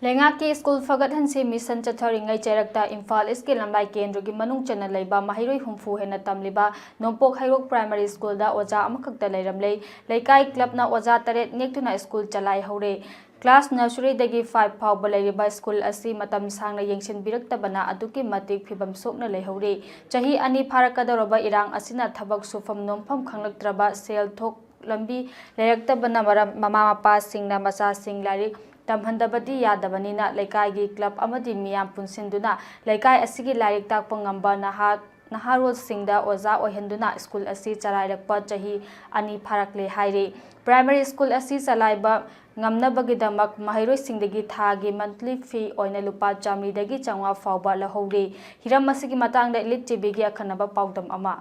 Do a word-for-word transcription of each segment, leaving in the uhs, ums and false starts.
ꯂꯩꯉꯥꯛꯀꯤ school ꯐꯒꯠꯍꯟꯁꯤ mission ꯆꯠꯊꯔꯤꯉꯩ ꯆꯩꯔꯛꯇ Imphal ꯏꯁꯀꯤ ꯂꯝꯂꯥꯏ ꯀꯦꯟꯗ꯭ꯔꯒꯤ ꯃꯅꯨꯡ ꯆꯟꯅ ꯂꯩꯕ ꯃꯍꯩꯔꯣꯏ ꯍꯨꯝꯐꯨ ꯍꯦꯟꯅ ꯇꯝꯂꯤꯕ ꯅꯣꯡꯄꯣꯛ ꯍꯩꯔꯣꯛ ꯄ꯭ꯔꯥꯏꯃꯥꯔꯤ ꯁ꯭ꯀꯨꯜꯗ ꯑꯣꯖꯥ ꯑꯃꯈꯛꯇ ꯂꯩꯔꯝꯂꯦ꯫ ꯂꯩꯀꯥꯏ ꯀ꯭ꯂꯕꯅ ꯑꯣꯖꯥ ꯇꯔꯦꯠ ꯅꯦꯛꯇꯨꯅ ꯁ꯭ꯀꯨꯜ ꯆꯂꯥꯏꯍꯧꯔꯦ꯫ ꯀ꯭ꯂꯥꯁ ꯅꯔꯁꯔꯤꯗꯒꯤ ꯐꯥꯏꯚ ꯐꯥꯎꯕ ꯂꯩꯔꯤꯕ ꯁ꯭ꯀꯨꯜ ꯑꯁꯤ ꯃꯇꯝ ꯁꯥꯡꯅ ꯌꯦꯡꯁꯤꯟꯕꯤꯔꯛꯇꯕꯅ ꯑꯗꯨꯛꯀꯤ ꯃꯇꯤꯛ ꯐꯤꯕꯝ ꯁꯣꯛꯅ ꯂꯩꯍꯧꯔꯤ꯫ ꯆꯍꯤ ꯑꯅꯤ ꯐꯥꯔꯛꯀꯗꯧꯔꯕ ꯏꯔꯥꯡ ꯑꯁꯤꯅ ꯊꯕꯛ ꯁꯨꯐꯝ ꯅꯣꯝꯐꯝ ꯈꯪꯂꯛꯇ꯭ꯔꯕ, ꯁꯦꯜ ꯊꯣꯛ ꯂꯝꯕꯤ ꯂꯩꯔꯛꯇꯕꯅ ꯃꯔꯝ ꯃꯃꯥ ꯃꯄꯥꯁꯤꯡꯅ ꯃꯆꯥꯁꯤꯡ ꯂꯥꯏꯔꯤꯛ ꯇꯝꯍꯟꯗꯕꯗꯤ ꯌꯥꯗꯕꯅꯤꯅ ꯂꯩꯀꯥꯏꯒꯤ ꯀ꯭ꯂꯕ ꯑꯃꯗꯤ ꯃꯤꯌꯥꯝ ꯄꯨꯟꯁꯤꯟꯗꯨꯅ ꯂꯩꯀꯥꯏ ꯑꯁꯤꯒꯤ ꯂꯥꯏꯔꯤꯛ ꯇꯥꯛꯄ ꯉꯝꯕ ꯅꯍꯥ ꯅꯍꯥꯔꯣꯜꯁꯤꯡꯗ ꯑꯣꯖꯥ ꯑꯣꯏꯍꯟꯗꯨꯅ ꯁ꯭ꯀꯨꯜ ꯑꯁꯤ ꯆꯂꯥꯏꯔꯛꯄ ꯆꯍꯤ ꯑꯅꯤ ꯐꯥꯔꯛꯂꯦ ꯍꯥꯏꯔꯤ꯫ ꯄ꯭ꯔꯥꯏꯃꯥꯔꯤ ꯁ꯭ꯀꯨꯜ ꯑꯁꯤ ꯆꯂꯥꯏꯕ ꯉꯝꯅꯕꯒꯤꯗꯃꯛ ꯃꯍꯩꯔꯣꯏꯁꯤꯡꯗꯒꯤ ꯊꯥꯒꯤ ꯃꯟꯊꯂꯤ ꯐꯤ ꯑꯣꯏꯅ ꯂꯨꯄꯥ ꯆꯥꯃꯔꯤꯗꯒꯤ ꯆꯥꯝꯃꯉꯥ ꯐꯥꯎꯕ ꯂꯧꯍꯧꯔꯤ꯫ ꯍꯤꯔꯝ ꯑꯁꯤꯒꯤ ꯃꯇꯥꯡꯗ ꯏꯂꯤꯠ ꯇꯤꯚꯤꯒꯤ ꯑꯈꯟꯅꯕ ꯄꯥꯎꯗꯝ ꯑꯃ꯫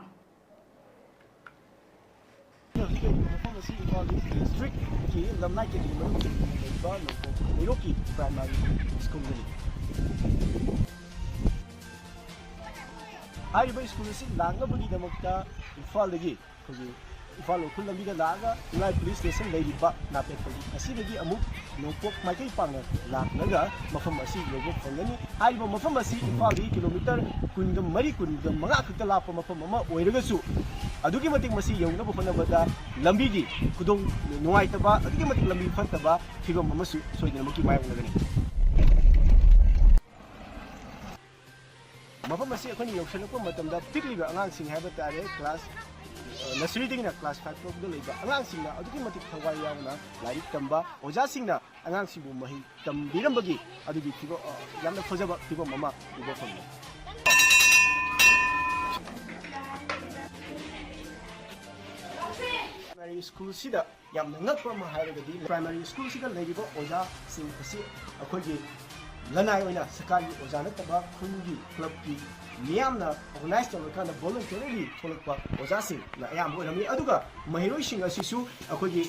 ꯍꯧꯖꯤꯛ ꯂꯩꯔꯤꯕ ꯃꯐꯝ ꯑꯁꯤ ꯏꯝꯐꯥꯜ ꯏꯁ ꯗꯤꯁꯇ꯭ꯔꯤꯛꯀꯤ ꯂꯝꯂꯥꯏ ꯀꯦꯟꯗ꯭ꯔꯒꯤ ꯃꯅꯨꯡꯗ ꯂꯩꯕ ꯅꯣꯡꯄꯣꯛ ꯍꯩꯔꯣꯛꯀꯤ ꯄ꯭ꯔꯥꯏꯃꯥꯔꯤ ꯁ꯭ꯀꯨꯜꯗꯅꯤ꯫ ꯍꯥꯏꯔꯤꯕ ꯁ꯭ꯀꯨꯜ ꯑꯁꯤ ꯂꯥꯛꯅꯕꯒꯤꯗꯃꯛꯇ ꯏꯝꯐꯥꯜꯗꯒꯤ ꯑꯩꯈꯣꯏꯒꯤ ꯏꯝꯐꯥꯜ ꯎꯈ꯭ꯔꯨꯜ ꯂꯝꯕꯤꯗ ꯂꯥꯛꯑꯒ ꯈꯨꯔꯥꯏ ꯄꯨꯂꯤꯁ ꯁ꯭ꯇꯦꯁꯟ ꯂꯩꯔꯤꯕ ꯅꯥꯄꯦꯠꯄꯒꯤ ꯑꯁꯤꯗꯒꯤ ꯑꯃꯨꯛ ꯅꯣꯡꯄꯣꯛ ꯃꯥꯏꯀꯩ ꯄꯥꯡꯅ ꯂꯥꯛꯂꯒ ꯃꯐꯝ ꯑꯁꯤ ꯌꯧꯕ ꯐꯪꯒꯅꯤ꯫ ꯍꯥꯏꯔꯤꯕ ꯃꯐꯝ ꯑꯁꯤ ꯏꯝꯐꯥꯜꯗꯒꯤ ꯀꯤꯂꯣꯃꯤꯇꯔ ꯀꯨꯟꯒ ꯃꯔꯤ, ꯀꯨꯟꯒ ꯃꯉꯥ ꯈꯛꯇ ꯂꯥꯞꯄ ꯃꯐꯝ ꯑꯃ ꯑꯣꯏꯔꯒꯁꯨ, ꯑꯗꯨꯛꯀꯤ ꯃꯇꯤꯛ ꯃꯁꯤ ꯌꯧꯅꯕ ꯍꯣꯠꯅꯕꯗ ꯂꯝꯕꯤꯒꯤ ꯈꯨꯗꯣꯡ ꯅꯨꯡꯉꯥꯏꯇꯕ, ꯑꯗꯨꯛꯀꯤ ꯃꯇꯤꯛ ꯂꯝꯕꯤ ꯐꯠꯇꯕ ꯐꯤꯕꯝ ꯑꯃꯁꯨ ꯁꯣꯏꯗꯅꯃꯛꯀꯤ ꯃꯥꯌꯣꯛꯅꯒꯅꯤ꯫ ꯃꯐꯝ ꯑꯁꯤ ꯑꯩꯈꯣꯏꯅ ꯌꯧꯁꯤꯜꯂꯛꯄ ꯃꯇꯝꯗ ꯄꯤꯛꯂꯤꯕ ꯑꯉꯥꯡꯁꯤꯡ ꯍꯥꯏꯕ ꯇꯥꯔꯦ, ꯀ꯭ꯂꯥꯁ, ꯑ, ꯅꯔꯁꯔꯤꯗꯒꯤꯅ ꯀ꯭ꯂꯥꯁ ꯐꯥꯏꯚ ꯐꯥꯎꯕꯗ ꯂꯩꯕ ꯑꯉꯥꯡꯁꯤꯡꯅ ꯑꯗꯨꯛꯀꯤ ꯃꯇꯤꯛ ꯊꯋꯥꯏ ꯌꯥꯎꯅ ꯂꯥꯏꯔꯤꯛ ꯇꯝꯕ, ꯑꯣꯖꯥꯁꯤꯡꯅ ꯑꯉꯥꯡꯁꯤꯡꯕꯨ ꯃꯍꯩ ꯇꯝꯕꯤꯔꯝꯕꯒꯤ ꯑꯗꯨꯒꯤ ꯐꯤꯕꯝ, ꯑ, ꯌꯥꯝꯅ ꯐꯖꯕ ꯐꯤꯕꯝ ꯑꯃ ꯎꯕ ꯐꯪꯉꯤ꯫ ꯄ꯭ꯔꯥꯏꯃꯥꯔꯤ ꯁ꯭ꯀꯨꯜꯁꯤꯗ ꯌꯥꯝꯅ ꯉꯛꯄ ꯑꯃ ꯍꯥꯏꯔꯒꯗꯤ, ꯄ꯭ꯔꯥꯏꯃꯥꯔꯤ ꯁ꯭ꯀꯨꯜꯁꯤꯗ ꯂꯩꯔꯤꯕ ꯑꯣꯖꯥꯁꯤꯡ ꯑꯁꯤ ꯑꯩꯈꯣꯏꯒꯤ ꯂꯅꯥꯏ ꯑꯣꯏꯅ ꯁꯔꯀꯥꯔꯒꯤ ꯑꯣꯖꯥ ꯅꯠꯇꯕ ꯈꯨꯟꯒꯤ ꯀ꯭ꯂꯕꯀꯤ ꯃꯤꯌꯥꯝꯅ ꯑꯣꯔꯒꯅꯥꯏꯖ ꯇꯧꯔꯀꯥꯟꯗ ꯚꯣꯂꯨꯟꯇꯔꯤꯂꯤ ꯊꯣꯛꯂꯛꯄ ꯑꯣꯖꯥꯁꯤꯡꯅ ꯑꯌꯥꯝꯕ ꯑꯣꯏꯔꯝꯃꯤ꯫ ꯑꯗꯨꯒ ꯃꯍꯩꯔꯣꯏꯁꯤꯡ ꯑꯁꯤꯁꯨ ꯑꯩꯈꯣꯏꯒꯤ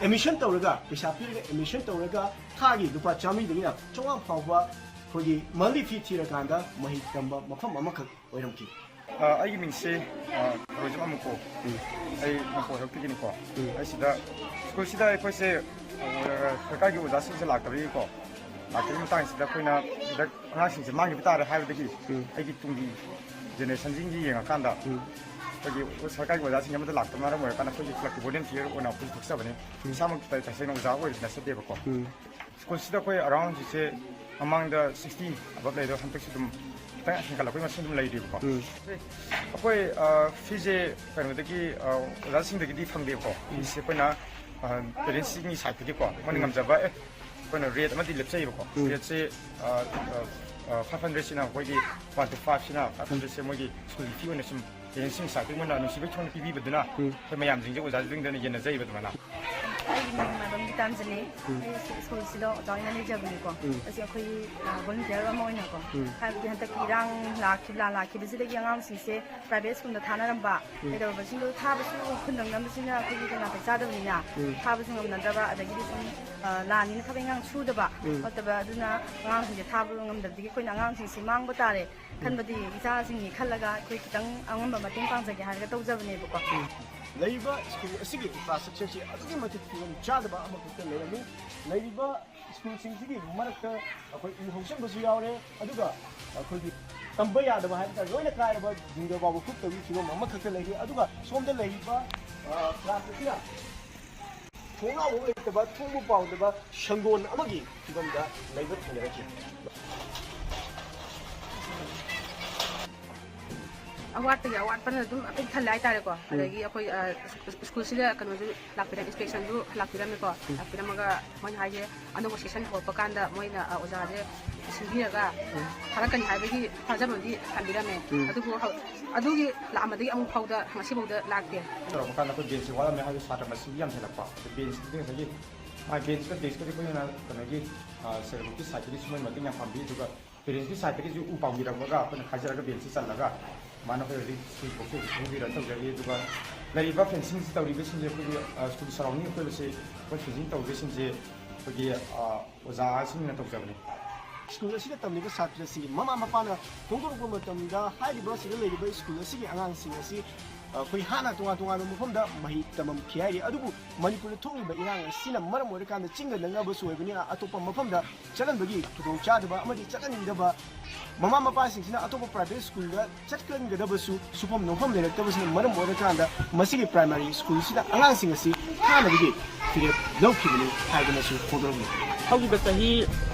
ꯑꯦꯗꯃꯤꯁꯟ ꯇꯧꯔꯒ, ꯄꯩꯁꯥ ꯄꯤꯔꯒ ꯑꯦꯗꯃꯤꯁꯟ ꯇꯧꯔꯒ ꯊꯥꯒꯤ ꯂꯨꯄꯥ ꯆꯥꯃꯔꯤꯗꯒꯤꯅ ꯆꯥꯝꯃꯉꯥ ꯐꯥꯎꯕ ꯑꯩꯈꯣꯏꯒꯤ ꯃꯟꯂꯤ ꯐꯤ ꯊꯤꯔꯀꯥꯟꯗ ꯃꯍꯩ ꯇꯝꯕ ꯃꯐꯝ ꯑꯃꯈꯛ ꯑꯣꯏꯔꯝꯈꯤ꯫ ꯑ, ꯑꯩꯒꯤ ꯃꯤꯡꯁꯤ, ꯑ, ꯊꯔꯣꯏꯖꯝ ꯑꯃꯨꯀꯣ꯫ ꯑꯩ ꯅꯣꯡꯄꯣꯛ ꯍꯩꯔꯣꯛꯇꯒꯤꯅꯤꯀꯣ꯫ ꯑꯩ ꯁꯤꯗ, ꯁ꯭ꯀꯨꯜꯁꯤꯗ ꯑꯩꯈꯣꯏꯁꯦ, ꯑ, ꯁꯔꯀꯥꯔꯒꯤ ꯑꯣꯖꯥꯁꯤꯡꯁꯦ ꯂꯥꯛꯇꯕꯒꯤꯀꯣ, ꯂꯥꯛꯇ꯭ꯔꯤꯕ ꯃꯇꯥꯡꯁꯤꯗ ꯑꯩꯈꯣꯏꯅ ꯍꯟꯗꯛ ꯑꯉꯥꯡꯁꯤꯡꯁꯦ ꯃꯥꯡꯈꯤꯕ ꯇꯥꯔꯦ ꯍꯥꯏꯕꯗꯒꯤ ꯎꯝ꯫ ꯑꯩꯒꯤ ꯇꯨꯡꯒꯤ ꯖꯦꯅꯦꯔꯦꯁꯟꯁꯤꯡꯒꯤ ꯌꯦꯡꯉꯀꯥꯟꯗ ꯎꯝ꯫ ꯑꯩꯈꯣꯏꯒꯤ ꯁꯔꯀꯥꯔꯒꯤ ꯑꯣꯖꯥꯁꯤꯡ ꯑꯃꯠꯇ ꯂꯥꯛꯇꯕ ꯃꯔꯝ ꯑꯣꯏꯔꯀꯥꯟꯗ ꯑꯩꯈꯣꯏꯒꯤ ꯀ꯭ꯂꯕꯀꯤ ꯚꯣꯂꯨꯟꯇꯤꯌꯔ ꯑꯣꯏꯅ ꯑꯩꯈꯣꯏ ꯊꯣꯛꯆꯕꯅꯤ꯫ ꯎꯝ꯫ ꯏꯁꯥꯃꯛ ꯇꯁꯦꯡꯅ ꯑꯣꯖꯥ ꯑꯣꯏꯕꯗꯤ ꯅꯠꯆꯗꯦꯕꯀꯣ꯫ ꯎꯝ꯫ ꯁ꯭ꯀꯨꯜꯁꯤꯗ ꯑꯩꯈꯣꯏ ꯑꯔꯥꯎꯟ ꯍꯧꯖꯤꯛꯁꯦ ꯃꯃꯥꯡꯗ ꯁꯤꯛꯁꯇꯤ ꯑꯕꯞ ꯂꯩ, ꯑꯗꯣ ꯍꯟꯗꯛꯁꯨ ꯑꯗꯨꯝ ꯈꯤꯇꯪ ꯍꯦꯟꯒꯠꯂꯛꯄꯒꯤ ꯃꯁꯤꯡ ꯑꯗꯨꯝ ꯂꯩꯔꯤꯕꯀꯣ꯫ ꯎꯝ꯫ ꯑꯩꯈꯣꯏ, ꯑ, ꯐꯤꯁꯦ ꯀꯩꯅꯣꯗꯒꯤ, ꯑ, ꯑꯣꯖꯥꯁꯤꯡꯗꯒꯤꯗꯤ ꯐꯪꯗꯦꯕꯀꯣ꯫ ꯐꯤꯁꯦ ꯑꯩꯈꯣꯏꯅ, ꯑ, ꯄꯦꯔꯦꯟꯁꯁꯤꯡꯒꯤ ꯁꯥꯏꯠꯇꯒꯤꯀꯣ, ꯃꯣꯏꯅ ꯎꯝ꯫ ꯉꯝꯖꯕ, ꯑꯦ, ꯑꯩꯈꯣꯏꯅ ꯔꯦꯠ ꯑꯃꯗꯤ ꯂꯦꯞꯆꯩꯌꯦꯕꯀꯣ꯫ ꯎꯝ꯫ ꯔꯦꯠꯁꯦ, ꯑ, ꯑ, ꯑ, ꯐꯥꯏꯚ ꯍꯟꯗ꯭ꯔꯦꯠꯁꯤꯅ ꯑꯩꯈꯣꯏꯒꯤ, ꯋꯥꯟ ꯇꯨ ꯐꯥꯏꯚꯁꯤꯅ, ꯐꯥꯏꯚ ꯍꯟꯗ꯭ꯔꯦꯠꯁꯦ ꯃꯣꯏꯒꯤ ꯁ꯭ꯀꯨꯜꯒꯤ ꯐꯤ ꯑꯣꯏꯅ ꯁꯨꯝ ꯄꯦꯔꯦꯟꯁꯁꯤꯡ ꯁꯥꯏꯠꯇꯒꯤ ꯃꯣꯏꯅ ꯅꯨꯡꯁꯤꯕꯒꯤ ꯊꯣꯡꯅ ꯄꯤꯕꯤꯕꯗꯨꯅ ꯎꯝ꯫ ꯑꯩꯈꯣꯏ ꯃꯌꯥꯝꯁꯤꯡꯁꯦ ꯑꯣꯖꯥꯁꯤꯡꯗ ꯑꯣꯏꯅ ꯌꯦꯟꯅꯖꯩꯕ ꯑꯗꯨꯃꯥꯏꯅ꯫ ꯑꯩꯒꯤ ꯃꯤꯡ ꯃꯥꯏꯕꯝ ꯒꯤꯇꯥꯟꯖꯂꯤ꯫ ꯎꯝ꯫ ꯑꯩ ꯁ꯭ꯀꯨꯜꯁꯤꯗ ꯑꯣꯖꯥ ꯑꯣꯏꯅ ꯂꯩꯖꯕꯅꯤꯀꯣ꯫ ꯎꯝ꯫ ꯑꯁꯤ ꯑꯩꯈꯣꯏꯒꯤ, ꯑ, ꯚꯣꯂꯨꯟꯇꯤꯌꯔ ꯑꯃ ꯑꯣꯏꯅꯀꯣ꯫ ꯎꯝ꯫ ꯍꯥꯏꯕꯗꯤ ꯍꯟꯗꯛꯀꯤ ꯏꯔꯥꯡ ꯂꯥꯛꯈꯤꯕ, ꯂꯥꯟ ꯂꯥꯛꯈꯤꯕꯁꯤꯗꯒꯤ ꯑꯉꯥꯡꯁꯤꯡꯁꯦ ꯄ꯭ꯔꯥꯏꯚꯦꯠ ꯁ꯭ꯀꯨꯜꯗ ꯊꯥꯅꯔꯝꯕ, ꯎꯝ꯫ ꯀꯩꯗꯧꯔꯕꯁꯤꯡꯗꯣ ꯊꯥꯕꯁꯨ ꯈꯨꯟ ꯅꯛꯅꯕꯁꯤꯅ ꯑꯩꯈꯣꯏꯒꯤ ꯀꯩꯅꯣ ꯅꯥꯇꯩ ꯆꯥꯗꯕꯅꯤꯅ ꯎꯝ꯫ ꯊꯥꯕꯁꯨ ꯉꯝꯅꯗꯕ, ꯑꯗꯒꯤꯗꯤ ꯁꯨꯝ, ꯑ, ꯂꯥꯟꯅꯤꯅ ꯊꯕꯛ ꯏꯪꯈꯥꯡ ꯁꯨꯗꯕ ꯎꯝ꯫ ꯈꯣꯠꯇꯕ, ꯑꯗꯨꯅ ꯑꯉꯥꯡꯁꯤꯡꯁꯦ ꯊꯥꯕ ꯉꯝꯗꯕꯗꯒꯤ ꯑꯩꯈꯣꯏꯅ ꯑꯉꯥꯡꯁꯤꯡꯁꯤ ꯃꯥꯡꯕ ꯇꯥꯔꯦ ꯎꯝ꯫ ꯈꯟꯕꯗꯤ ꯏꯆꯥꯁꯤꯡꯅꯤ ꯈꯜꯂꯒ ꯑꯩꯈꯣꯏ ꯈꯤꯇꯪ ꯑꯉꯝꯕ ꯃꯇꯦꯡ ꯄꯥꯡꯖꯒꯦ ꯍꯥꯏꯔꯒ ꯇꯧꯖꯕꯅꯦꯕꯀꯣ꯫ ꯎꯝ꯫ ꯂꯩꯔꯤꯕ ꯁ꯭ꯀꯨꯜ ꯑꯁꯤꯒꯤ ꯏꯟꯐ꯭ꯔꯥꯁ꯭ꯇ꯭ꯔꯛꯆꯔꯁꯤ ꯑꯗꯨꯛꯀꯤ ꯃꯇꯤꯛ ꯐꯤꯕꯝ ꯆꯥꯗꯕ ꯑꯃꯈꯛꯇ ꯂꯩꯔꯝꯃꯤ꯫ ꯂꯩꯔꯤꯕ ꯁ꯭ꯀꯨꯜꯁꯤꯡꯁꯤꯒꯤ ꯃꯔꯛꯇ ꯑꯩꯈꯣꯏ ꯎ ꯍꯧꯁꯤꯟꯕꯁꯨ ꯌꯥꯎꯔꯦ, ꯑꯗꯨꯒ ꯑꯩꯈꯣꯏꯒꯤ ꯇꯝꯕ ꯌꯥꯗꯕ ꯍꯥꯏꯕ ꯇꯥꯔꯦ, ꯂꯣꯏꯅ ꯀꯥꯏꯔꯕ ꯖꯤꯡꯒ ꯐꯥꯎꯕ ꯀꯨꯞꯇꯕꯒꯤ ꯐꯤꯕꯝ ꯑꯃꯈꯛꯇ ꯂꯩꯔꯤ꯫ ꯑꯗꯨꯒ ꯁꯣꯝꯗ ꯂꯩꯔꯤꯕ, ꯑ, ꯀ꯭ꯂꯥꯁ ꯑꯁꯤꯅ ꯊꯣꯡꯅꯥꯎ ꯑꯃ ꯂꯩꯇꯕ, ꯊꯣꯡꯕ ꯄꯥꯎꯗꯕ ꯁꯪꯒꯣꯟ ꯑꯃꯒꯤ ꯐꯤꯕꯝꯗ ꯂꯩꯕ ꯊꯦꯡꯅꯔꯛꯈꯤ꯫ ꯑꯋꯥꯠꯄꯒꯤ ꯑꯋꯥꯠꯄꯅ ꯑꯗꯨꯝ ꯑꯄꯤꯛ ꯊꯜꯂꯦ ꯍꯥꯏꯇꯥꯔꯦꯀꯣ꯫ ꯎꯝ꯫ ꯑꯗꯒꯤ ꯑꯩꯈꯣꯏ, ꯑ, ꯁ꯭ꯀꯨꯜꯁꯤꯗ ꯀꯩꯅꯣꯁꯨ ꯂꯥꯛꯄꯤꯔꯝ-, ꯏꯟꯁꯄꯦꯛꯁꯟꯁꯨ ꯂꯥꯛꯄꯤꯔꯝꯃꯦꯀꯣ꯫ ꯎꯝ꯫ ꯂꯥꯛꯄꯤꯔꯝꯃꯒ ꯃꯣꯏꯅ ꯍꯥꯏꯁꯦ ꯑꯅꯧꯕ ꯁꯦꯁꯟ ꯍꯧꯔꯛꯄ ꯀꯥꯟꯗ ꯃꯣꯏꯅ, ꯑ, ꯑꯣꯖꯥꯁꯦ ꯁꯤꯟꯕꯤꯔꯒ ꯎꯝ꯫ ꯊꯥꯔꯛꯀꯅꯤ ꯍꯥꯏꯕꯒꯤ ꯊꯥꯖꯕꯗꯤ ꯊꯝꯕꯤꯔꯝꯃꯦ꯫ ꯎꯝ꯫ ꯑꯗꯨꯕꯨ ꯍꯧ-, ꯑꯗꯨꯒꯤ ꯂꯥꯛꯑꯝꯕꯗꯒꯤ ꯑꯃꯨꯛ ꯐꯥꯎꯗ, ꯉꯁꯤ ꯐꯥꯎꯗ ꯂꯥꯛꯇꯦ꯫ ꯇꯧꯔꯛꯄ ꯀꯥꯟꯗ ꯑꯩꯈꯣꯏ ꯕꯦꯟꯁꯁꯦ ꯋꯥꯠꯂꯝꯃꯦ ꯍꯥꯏꯕ ꯁꯥꯇ꯭ꯔ ꯃꯁꯤꯡ ꯌꯥꯝꯁꯤꯜꯂꯛꯄ꯫ ꯑꯗꯨ ꯕꯦꯟꯁꯇꯨꯗꯤ ꯉꯁꯥꯏꯒꯤ ꯃꯥꯏ ꯕꯦꯟꯁꯀ ꯗꯦꯁ꯭ꯛꯀꯗꯤ ꯑꯩꯈꯣꯏꯅ ꯀꯩꯅꯣꯒꯤ, ꯑ, ꯁꯦꯜꯐ ꯍꯦꯜꯞ ꯒ꯭ꯔꯨꯞꯀꯤ ꯁꯥꯏꯠꯇꯒꯤꯁꯨ ꯃꯣꯏ ꯃꯇꯦꯡ ꯌꯥꯝ ꯄꯥꯡꯕꯤ, ꯑꯗꯨꯒ ꯄꯦꯔꯦꯟꯁꯀꯤ ꯁꯥꯏꯠꯇꯒꯤꯁꯨ ꯎ ꯄꯥꯝꯕꯤꯔꯝꯃꯒ ꯑꯩꯈꯣꯏꯅ ꯈꯥꯏꯖꯔꯒ ꯕꯦꯟꯁꯁꯤ ꯆꯜꯂꯒ ꯑꯗꯨꯃꯥꯏꯅ ꯑꯩꯈꯣꯏ ꯍꯧꯖꯤꯛ ꯁ꯭ꯀꯨꯜ ꯕꯣꯛꯁꯁꯦ ꯍꯧꯖꯤꯛ ꯁꯦꯝꯕꯤꯔ ꯇꯧꯖꯔꯤ꯫ ꯑꯗꯨꯒ ꯂꯩꯔꯤꯕ ꯐꯦꯟꯁꯤꯡꯁꯤ ꯇꯧꯔꯤꯕꯁꯤꯡꯁꯦ ꯑꯩꯈꯣꯏꯒꯤ, ꯑ, ꯁ꯭ꯀꯨꯜꯒꯤ ꯁꯔꯥꯎꯟꯗꯤꯡ ꯑꯀꯣꯏꯕꯁꯤ ꯑꯩꯈꯣꯏ ꯐꯦꯟꯁꯤꯡ ꯇꯧꯔꯤꯕꯁꯤꯡꯁꯦ ꯑꯩꯈꯣꯏꯒꯤ, ꯑ, ꯑꯣꯖꯥꯁꯤꯡꯅ ꯇꯧꯖꯕꯅꯤ꯫ ꯁ꯭ꯀꯨꯜ ꯑꯁꯤꯗ ꯇꯝꯂꯤꯕ ꯁꯥꯇ꯭ꯔꯁꯤꯡꯒꯤ ꯃꯃꯥ ꯃꯄꯥꯅ ꯐꯣꯡꯗꯣꯔꯛꯄ ꯃꯇꯝꯗ, ꯍꯥꯏꯔꯤꯕ ꯑꯁꯤꯗ ꯂꯩꯔꯤꯕ ꯁ꯭ꯀꯨꯜ ꯑꯁꯤꯒꯤ ꯑꯉꯥꯡꯁꯤꯡ ꯑꯁꯤ ꯑꯩꯈꯣꯏ ꯍꯥꯟꯅ ꯇꯣꯉꯥꯟ ꯇꯣꯉꯥꯟꯕ ꯃꯐꯝꯗ ꯃꯍꯩ ꯇꯝꯂꯝꯈꯤ ꯍꯥꯏꯔꯤ꯫ ꯑꯗꯨꯕꯨ ꯃꯅꯤꯄꯨꯔꯗ ꯊꯣꯛꯂꯤꯕ ꯏꯔꯥꯡ ꯑꯁꯤꯅ ꯃꯔꯝ ꯑꯣꯏꯔꯀꯥꯟꯗ ꯆꯤꯡꯒ ꯅꯛꯅꯕꯁꯨ ꯑꯣꯏꯕꯅꯤꯅ, ꯑꯇꯣꯞꯄ ꯃꯐꯝꯗ ꯆꯠꯍꯟꯕꯒꯤ ꯈꯨꯗꯣꯡꯆꯥꯗꯕ ꯑꯃꯗꯤ ꯆꯠꯍꯟꯅꯤꯡꯗꯕ ꯃꯃꯥ ꯃꯄꯥꯁꯤꯡꯁꯤꯅ ꯑꯇꯣꯞꯄ ꯄ꯭ꯔꯥꯏꯚꯦꯠ ꯁ꯭ꯀꯨꯜꯗ ꯆꯠꯍꯟꯒꯗꯕꯁꯨ ꯁꯨꯐꯝ ꯅꯣꯝꯐꯝ ꯂꯩꯔꯛꯇꯕꯁꯤꯅ ꯃꯔꯝ ꯑꯣꯏꯔꯀꯥꯟꯗ, ꯃꯁꯤꯒꯤ ꯄ꯭ꯔꯥꯏꯃꯥꯔꯤ ꯁ꯭ꯀꯨꯜꯁꯤꯗ ꯑꯉꯥꯡꯁꯤꯡ ꯑꯁꯤ ꯊꯥꯅꯕꯒꯤ ꯐꯤꯔꯦꯞ ꯂꯧꯈꯤꯕꯅꯤ ꯍꯥꯏꯗꯅꯁꯨ ꯐꯣꯡꯗꯣꯔꯛꯂꯤ꯫ ꯍꯧꯈꯤꯕ ꯆꯍꯤ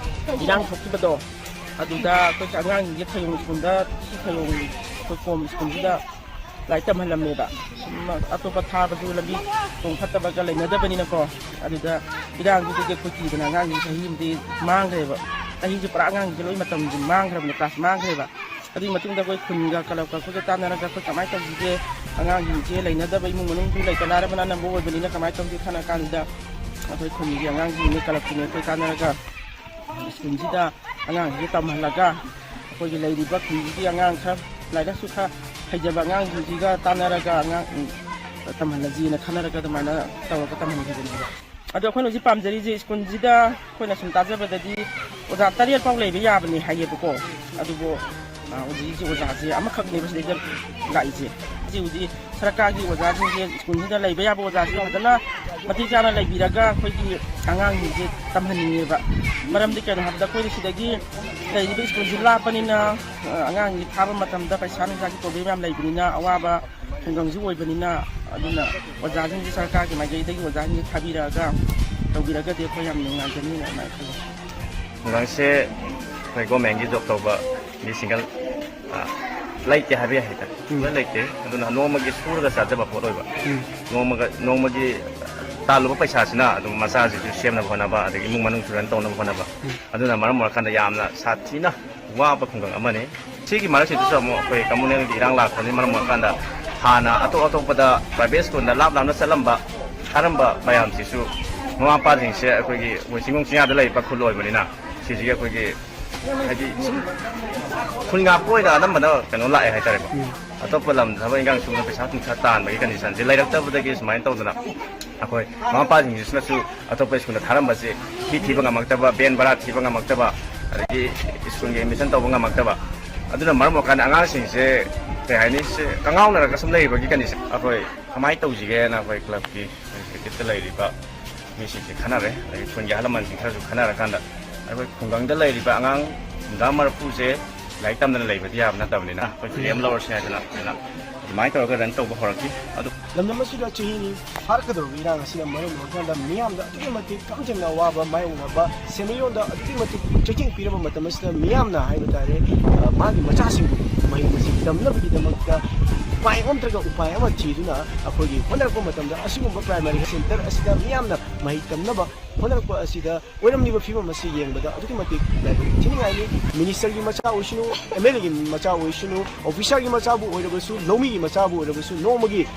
ꯏꯔꯥꯡ ꯊꯣꯛꯈꯤꯕꯗꯣ, ꯑꯗꯨꯗ ꯑꯩꯈꯣꯏ ꯑꯉꯥꯡꯁꯤꯡꯁꯦ ꯈꯌꯣꯝ ꯁ꯭ꯀꯨꯜꯗ, ꯁꯤ ꯈꯌꯣꯝ ꯑꯩꯈꯣꯏ ꯀꯣꯝ ꯁ꯭ꯀꯨꯜꯁꯤꯗ ꯂꯥꯏꯔꯤꯛ ꯇꯝꯍꯜꯂꯝꯃꯦꯕ꯫ ꯁꯨꯝ ꯑꯇꯣꯞꯄ ꯊꯥꯕꯁꯨ ꯂꯝꯕꯤ ꯊꯣꯡ ꯐꯠꯇꯕꯒ ꯂꯩꯅꯗꯕꯅꯤꯅꯀꯣ꯫ ꯑꯗꯨꯗ ꯏꯔꯥꯡꯗꯨꯗꯒꯤ ꯑꯩꯈꯣꯏ ꯀꯤꯗꯅ ꯑꯉꯥꯡꯁꯤꯡ ꯆꯍꯤ ꯑꯃꯗꯤ ꯃꯥꯡꯈ꯭ꯔꯦꯕ꯫ ꯆꯍꯤꯁꯦ ꯄꯨꯔꯥ ꯑꯉꯥꯡꯁꯤꯡꯁꯦ ꯂꯣꯏ ꯃꯇꯝꯁꯦ ꯃꯥꯡꯈ꯭ꯔꯕꯅꯦ, ꯀ꯭ꯂꯥꯁ ꯃꯥꯡꯈ꯭ꯔꯦꯕ꯫ ꯑꯗꯨꯒꯤ ꯃꯇꯨꯡꯗ ꯑꯩꯈꯣꯏ ꯈꯨꯟꯒ ꯀ꯭ꯂꯕꯀ ꯑꯩꯈꯣꯏꯒ ꯇꯥꯟꯅꯔꯒ ꯑꯩꯈꯣꯏ ꯀꯃꯥꯏꯅ ꯇꯧꯁꯤꯒꯦ, ꯑꯉꯥꯡꯁꯤꯡꯁꯦ ꯂꯩꯅꯗꯕ ꯏꯃꯨꯡ ꯃꯅꯨꯡꯁꯨ ꯂꯩꯇ ꯂꯥꯏꯔꯕꯅ ꯑꯅꯝꯕ ꯑꯣꯏꯕꯅꯤꯅ ꯀꯃꯥꯏꯅ ꯇꯧꯁꯤ ꯈꯟꯅ ꯀꯥꯟꯁꯤꯗ ꯑꯩꯈꯣꯏ ꯈꯨꯟꯒꯤ ꯑꯉꯥꯡꯁꯤꯡꯅꯦ, ꯀ꯭ꯂꯕꯀꯤꯅꯦ ꯑꯩꯈꯣꯏ ꯇꯥꯟꯅꯔꯒ ꯁ꯭ꯀꯨꯜꯁꯤꯗ ꯑꯉꯥꯡꯁꯤꯡꯁꯦ ꯇꯝꯍꯜꯂꯒ ꯑꯩꯈꯣꯏꯒꯤ ꯂꯩꯔꯤꯕ ꯈꯨꯟꯁꯤꯒꯤ ꯑꯉꯥꯡ ꯈꯔ ꯂꯥꯏꯔꯤꯛ ꯂꯥꯏꯁꯨ ꯈꯔ ꯍꯩꯖꯕ ꯑꯉꯥꯡꯁꯤꯡꯁꯤꯒ ꯇꯥꯟꯅꯔꯒ ꯑꯉꯥꯡ ꯇꯝꯍꯜꯂꯁꯤꯅ ꯈꯟꯅꯔꯒ ꯑꯗꯨꯃꯥꯏꯅ ꯇꯧꯔꯒ ꯇꯝꯍꯟꯈꯤꯕꯅꯦꯕ꯫ ꯑꯗꯣ ꯑꯩꯈꯣꯏꯅ ꯍꯧꯖꯤꯛ ꯄꯥꯝꯖꯔꯤꯁꯦ ꯁ꯭ꯀꯨꯜꯁꯤꯗ ꯑꯩꯈꯣꯏꯅ ꯁꯨꯝ ꯇꯥꯖꯕꯗꯗꯤ ꯑꯣꯖꯥ ꯇꯔꯦꯠ ꯐꯥꯎ ꯂꯩꯕ ꯌꯥꯕꯅꯤ ꯍꯥꯏꯌꯦꯕꯀꯣ꯫ ꯑꯗꯨꯕꯨ ꯑ, ꯍꯧꯖꯤꯛ ꯍꯧꯖꯤꯛ ꯑꯣꯖꯥꯁꯦ ꯑꯃꯈꯛꯅꯦꯕ ꯁꯤꯗꯩꯗ ꯂꯥꯛꯏꯁꯦ꯫ ꯍꯧꯖꯤꯛ ꯍꯧꯖꯤꯛ ꯁꯔꯀꯥꯔꯒꯤ ꯑꯣꯖꯥꯁꯤꯡꯁꯦ ꯁ꯭ꯀꯨꯜꯁꯤꯗ ꯂꯩꯕ ꯌꯥꯕ ꯑꯣꯖꯥꯁꯦ ꯐꯖꯅ ꯃꯇꯤꯛ ꯆꯥꯅ ꯂꯩꯕꯤꯔꯒ ꯑꯩꯈꯣꯏꯒꯤ ꯑꯉꯥꯡꯁꯤꯡꯁꯦ ꯇꯝꯍꯟꯅꯤꯡꯉꯦꯕ꯫ ꯃꯔꯝꯗꯤ ꯀꯩꯅꯣ ꯍꯥꯏꯕꯗ ꯑꯩꯈꯣꯏꯅ ꯁꯤꯗꯒꯤ ꯂꯩꯔꯤꯕ ꯁ꯭ꯀꯨꯜꯁꯤ ꯂꯥꯞꯄꯅꯤꯅ, ꯑ, ꯑꯉꯥꯡꯁꯤ ꯊꯥꯕ ꯃꯇꯝꯗ ꯄꯩꯁꯥ ꯅꯨꯡꯁꯥꯒꯤ ꯄ꯭ꯔꯣꯕ꯭ꯂꯦꯝ ꯌꯥꯝ ꯂꯩꯕꯅꯤꯅ, ꯑꯋꯥꯕ ꯈꯨꯡꯒꯪꯁꯨ ꯑꯣꯏꯕꯅꯤꯅ, ꯑꯗꯨꯅ ꯑꯣꯖꯥꯁꯤꯡꯁꯦ ꯁꯔꯀꯥꯔꯒꯤ ꯃꯥꯏꯀꯩꯗꯒꯤ ꯑꯣꯖꯥꯁꯤꯡꯁꯦ ꯊꯥꯕꯤꯔꯛꯑꯒ ꯇꯧꯕꯤꯔꯒꯗꯤ ꯑꯩꯈꯣꯏ ꯌꯥꯝ ꯅꯨꯡꯉꯥꯏꯖꯅꯤꯅ ꯑꯗꯨꯃꯥꯏꯅ ꯈꯜꯂꯤ꯫ ꯈꯨꯡꯒꯪꯁꯦ ꯑꯩꯈꯣꯏ ꯒꯣꯔꯃꯦꯟꯒꯤ ꯖꯣꯕ ꯇꯧꯕ ꯃꯤ ꯁꯤꯡꯒꯜ, ꯑ, ꯂꯩꯇꯦ ꯍꯥꯏꯕ ꯌꯥꯏ ꯍꯥꯏꯇꯥꯔꯦ꯫ ꯎꯝ꯫ ꯂꯣꯏ ꯂꯩꯇꯦ꯫ ꯑꯗꯨꯅ ꯅꯣꯡꯃꯒꯤ ꯁꯨꯔꯒ ꯆꯥꯖꯕ ꯄꯣꯠ ꯑꯣꯏꯕ꯫ ꯎꯝ꯫ ꯅꯣꯡꯃꯒ-, ꯅꯣꯡꯃꯒꯤ ꯇꯥꯜꯂꯨꯕ ꯄꯩꯁꯥꯁꯤꯅ ꯑꯗꯨꯝ ꯃꯆꯥꯁꯤꯡꯁꯨ ꯁꯦꯝꯅꯕ ꯍꯣꯠꯅꯕ, ꯑꯗꯒꯤ ꯏꯃꯨꯡ ꯃꯅꯨꯡꯁꯨ ꯔꯟ ꯇꯧꯅꯕ ꯍꯣꯠꯅꯕ꯫ ꯎꯝ꯫ ꯑꯗꯨꯅ ꯃꯔꯝ ꯑꯣꯏꯔꯀꯥꯟꯗ ꯌꯥꯝꯅ ꯁꯥꯊꯤꯅ ꯋꯥꯕ ꯈꯨꯡꯒꯪ ꯑꯃꯅꯤ꯫ ꯁꯤꯒꯤ ꯃꯔꯛꯁꯤꯗꯁꯨ ꯑꯃꯨꯛ ꯑꯩꯈꯣꯏ ꯀꯝꯃꯨꯅꯦꯜꯒꯤ ꯏꯔꯥꯡ ꯂꯥꯛꯄꯅ ꯃꯔꯝ ꯑꯣꯏꯔꯀꯥꯟꯗ ꯍꯥꯟꯅ ꯑꯇꯣꯞ ꯑꯇꯣꯞꯄꯗ ꯄ꯭ꯔꯥꯏꯚꯦꯠ ꯁ꯭ꯀꯨꯜꯗ ꯂꯥꯞ ꯂꯥꯞꯅ ꯆꯠꯂꯝꯕ, ꯊꯥꯔꯝꯕ ꯃꯌꯥꯝꯁꯤꯁꯨ ꯃꯃꯥ ꯃꯄꯥꯁꯤꯡꯁꯦ ꯑꯩꯈꯣꯏꯒꯤ ꯃꯣꯏ ꯆꯤꯡꯅꯨꯡ ꯆꯤꯡꯌꯥꯗ ꯂꯩꯕ ꯈꯨꯜ ꯑꯣꯏꯕꯅꯤꯅ, ꯁꯤꯁꯤꯒꯤ ꯑꯩꯈꯣꯏꯒꯤ ꯍꯥꯏꯗꯤ ꯁꯨꯝ ꯈꯨꯟ ꯉꯥꯛꯄ ꯑꯣꯏꯅ ꯑꯅꯝꯕꯅ ꯀꯩꯅꯣ ꯂꯥꯛꯑꯦ ꯍꯥꯏꯇꯥꯔꯦꯀꯣ꯫ ꯎꯝ꯫ ꯑꯇꯣꯞꯄ ꯂꯝꯗ ꯊꯕꯛ ꯏꯟꯈꯥꯡ ꯁꯨꯗꯅ ꯄꯩꯁꯥ ꯅꯨꯡꯁꯥ ꯇꯥꯟꯕꯒꯤ ꯀꯟꯗꯤꯁꯟꯁꯦ ꯂꯩꯔꯛꯇꯕꯗꯒꯤ ꯁꯨꯃꯥꯏꯅ ꯇꯧꯗꯅ ꯑꯩꯈꯣꯏ ꯃꯃꯥ ꯃꯄꯥꯁꯤꯡꯁꯤꯅꯁꯨ ꯑꯇꯣꯞꯄ ꯁ꯭ꯀꯨꯜꯗ ꯊꯥꯔꯝꯕꯁꯦ ꯐꯤ ꯊꯤꯕ ꯉꯝꯃꯛꯇꯕ, ꯚꯦꯟ ꯚꯔꯥ ꯊꯤꯕ ꯉꯝꯃꯛꯇꯕ, ꯑꯗꯒꯤ ꯁ꯭ꯀꯨꯜꯒꯤ ꯑꯦꯗꯃꯤꯁꯟ ꯇꯧꯕ ꯉꯝꯃꯛꯇꯕ, ꯑꯗꯨꯅ ꯃꯔꯝ ꯑꯣꯏꯔꯀꯥꯟꯗ ꯑꯉꯥꯡꯁꯤꯡꯁꯦ, ꯀꯩ ꯍꯥꯏꯅꯤ, ꯁꯦ ꯀꯉꯥꯎꯅꯔꯒ ꯁꯨꯝ ꯂꯩꯔꯤꯕꯒꯤ ꯀꯟꯗꯤꯁꯟ꯫ ꯑꯩꯈꯣꯏ ꯀꯃꯥꯏꯅ ꯇꯧꯁꯤꯒꯦꯅ ꯑꯩꯈꯣꯏ ꯀ꯭ꯂꯕꯀꯤ ꯑꯦꯛꯖꯤꯀ꯭ꯌꯨꯇꯤꯞꯇ ꯂꯩꯔꯤꯕ ꯃꯤꯁꯤꯡꯁꯦ ꯈꯟꯅꯔꯦ, ꯑꯗꯒꯤ ꯈꯨꯟꯒꯤ ꯑꯍꯜ ꯂꯃꯟꯁꯤꯡ ꯈꯔꯁꯨ ꯈꯟꯅꯔꯀꯥꯟꯗ, ꯑꯩꯈꯣꯏ ꯈꯨꯡꯒꯪꯗ ꯂꯩꯔꯤꯕ ꯑꯉꯥꯡ ꯍꯨꯝꯗ꯭ꯔꯥ ꯃꯔꯤꯐꯨꯁꯦ ꯂꯥꯏꯔꯤꯛ ꯇꯝꯗꯅ ꯂꯩꯕꯗꯤ ꯌꯥꯕ ꯅꯠꯇꯕꯅꯤꯅ, ꯑꯩꯈꯣꯏ ꯐ꯭ꯔꯤꯗꯝ ꯂꯧꯔꯁꯤ ꯍꯥꯏꯗꯅ ꯑꯗꯨꯅ ꯑꯗꯨꯃꯥꯏꯅ ꯇꯧꯔꯒ ꯔꯟ ꯇꯧꯕ ꯍꯧꯔꯛꯈꯤ꯫ ꯑꯗꯨ ꯂꯝꯗꯝ ꯑꯁꯤꯗ ꯆꯍꯤ ꯅꯤ ꯐꯥꯔꯛꯀꯗꯧꯔꯤꯕ ꯏꯔꯥꯡ ꯑꯁꯤꯅ ꯃꯔꯝ ꯑꯣꯏꯔꯀꯥꯟꯗ ꯃꯤꯌꯥꯝꯗ ꯑꯗꯨꯛꯀꯤ ꯃꯇꯤꯛ ꯀꯝ ꯊꯦꯡꯅ ꯑꯋꯥꯕ ꯃꯥꯌꯣꯛꯅꯕ, ꯁꯦꯟꯃꯤꯠꯂꯣꯟꯗ ꯑꯗꯨꯛꯀꯤ ꯃꯇꯤꯛ ꯆꯩꯊꯦꯡ ꯄꯤꯔꯕ ꯃꯇꯝ ꯑꯁꯤꯗ ꯃꯤꯌꯥꯝꯅ ꯍꯥꯏꯕ ꯇꯥꯔꯦ, ꯑ, ꯃꯥꯒꯤ ꯃꯆꯥꯁꯤꯡꯕꯨ ꯃꯍꯩ ꯃꯁꯤꯡ ꯇꯝꯅꯕꯒꯤꯗꯃꯛꯇ ꯎꯄꯥꯏ ꯑꯃ ꯅꯠꯇ꯭ꯔꯒ ꯎꯄꯥꯏ ꯑꯃ ꯊꯤꯗꯨꯅ ꯑꯩꯈꯣꯏꯒꯤ ꯍꯣꯠꯅꯔꯛꯄ ꯃꯇꯝꯗ ꯑꯁꯤꯒꯨꯝꯕ ꯄ꯭ꯔꯥꯏꯃꯥꯔꯤ ꯁꯦꯟꯇꯔ ꯑꯁꯤꯗ ꯃꯤꯌꯥꯝꯅ ꯃꯍꯩ ꯇꯝꯅꯕ ꯍꯣꯠꯅꯔꯛꯄ ꯑꯁꯤꯗ ꯑꯣꯏꯔꯝꯂꯤꯕ ꯐꯤꯕꯝ ꯑꯁꯤ ꯌꯦꯡꯕꯗ ꯑꯗꯨꯛꯀꯤ ꯃꯇꯤꯛ ꯂꯥꯏꯕꯛ ꯊꯤꯅꯤꯡꯉꯥꯏꯅꯤ꯫ ꯃꯤꯅꯤꯁꯇꯔꯒꯤ ꯃꯆꯥ ꯑꯣꯏꯁꯅꯨ, ꯑꯦꯝ ꯑꯦꯜ ꯑꯦꯒꯤ ꯃꯆꯥ ꯑꯣꯏꯁꯅꯨ, ꯑꯣꯐꯤꯁꯥꯔꯒꯤ ꯃꯆꯥꯕꯨ ꯑꯣꯏꯔꯕꯁꯨ, ꯂꯧꯃꯤꯒꯤ ꯃꯆꯥꯕꯨ ꯑꯣꯏꯔꯕꯁꯨ, ꯅꯣꯡꯃꯒꯤ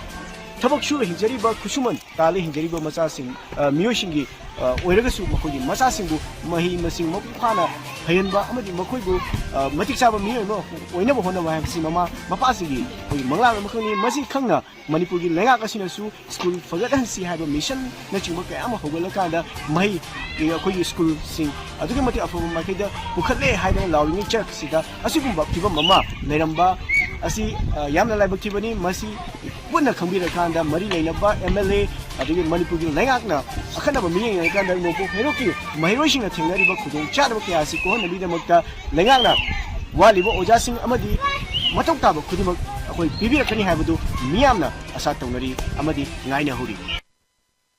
ꯊꯕꯛ ꯁꯨꯔ ꯍꯤꯡꯖꯔꯤꯕ ꯈꯨꯠꯁꯨꯃꯟ ꯇꯥꯜꯂ ꯍꯤꯡꯖꯔꯤꯕ ꯃꯆꯥꯁꯤꯡ, ꯑ, ꯃꯤꯑꯣꯏꯁꯤꯡꯒꯤ, ꯑ, ꯑꯣꯏꯔꯒꯁꯨ ꯃꯈꯣꯏꯒꯤ ꯃꯆꯥꯁꯤꯡꯕꯨ ꯃꯍꯩ ꯃꯁꯤꯡ ꯃꯄꯨꯡ ꯐꯥꯅ ꯍꯩꯍꯟꯕ ꯑꯃꯗꯤ ꯃꯈꯣꯏꯕꯨ, ꯑ, ꯃꯇꯤꯛ ꯆꯥꯕ ꯃꯤꯑꯣꯏ ꯑꯃ ꯑꯣꯏꯅꯕ ꯍꯣꯠꯅꯕ ꯍꯥꯏꯕꯁꯤ ꯃꯃꯥ ꯃꯄꯥꯁꯤꯡꯒꯤ ꯑꯩꯈꯣꯏꯒꯤ ꯃꯪꯂꯥꯟ ꯑꯃꯈꯛꯅꯤ꯫ ꯃꯁꯤ ꯈꯪꯅ ꯃꯅꯤꯄꯨꯔꯒꯤ ꯂꯩꯉꯥꯛ ꯑꯁꯤꯅꯁꯨ ꯁ꯭ꯀꯨꯜ ꯐꯒꯠꯍꯟꯁꯤ ꯍꯥꯏꯕ ꯃꯤꯁꯟꯅꯆꯤꯡꯕ ꯀꯌꯥ ꯑꯃ ꯍꯧꯒꯠꯂꯀꯥꯟꯗ ꯃꯍꯩ, ꯑꯩꯈꯣꯏꯒꯤ ꯁ꯭ꯀꯨꯜꯁꯤꯡ ꯑꯗꯨꯛꯀꯤ ꯃꯇꯤꯛ ꯑꯐꯕ ꯃꯥꯏꯀꯩꯗ ꯄꯨꯈꯠꯂꯦ ꯍꯥꯏꯗꯅ ꯂꯥꯎꯔꯤꯉꯩ ꯆꯔꯛꯁꯤꯗ ꯑꯁꯤꯒꯨꯝꯕ ꯐꯤꯕꯝ ꯑꯃ ꯂꯩꯔꯝꯕ ꯑꯁꯤ, ꯑ, ꯌꯥꯝꯅ ꯂꯥꯏꯕꯛ ꯊꯤꯕꯅꯤ꯫ ꯃꯁꯤ ꯄꯨꯟꯅ ꯈꯪꯕꯤꯔꯀꯥꯟꯗ ꯃꯔꯤ ꯂꯩꯅꯕ ꯑꯦꯝ ꯑꯦꯜ ꯑꯦ ꯑꯗꯒꯤ ꯃꯅꯤꯄꯨꯔꯒꯤ ꯂꯩꯉꯥꯛꯅ ꯑꯈꯟꯅꯕ ꯃꯤꯠꯌꯦꯡ ꯌꯦꯡꯉꯀꯥꯟꯗ ꯅꯣꯡꯄꯣꯛ ꯍꯩꯔꯣꯛꯀꯤ ꯃꯍꯩꯔꯣꯏꯁꯤꯡꯅ ꯊꯦꯡꯅꯔꯤꯕ ꯈꯨꯗꯣꯡꯆꯥꯗꯕ ꯀꯌꯥ ꯑꯁꯤ ꯀꯣꯛꯍꯟꯅꯕꯒꯤꯗꯃꯛꯇ ꯂꯩꯉꯥꯛꯅ ꯋꯥꯠꯂꯤꯕ ꯑꯣꯖꯥꯁꯤꯡ ꯑꯃꯗꯤ ꯃꯊꯧ ꯇꯥꯕ ꯈꯨꯗꯤꯡꯃꯛ ꯑꯩꯈꯣꯏ ꯄꯤꯕꯤꯔꯛꯀꯅꯤ ꯍꯥꯏꯕꯗꯨ ꯃꯤꯌꯥꯝꯅ ꯑꯁꯥ ꯇꯧꯅꯔꯤ ꯑꯃꯗꯤ ꯉꯥꯏꯅꯍꯧꯔꯤ꯫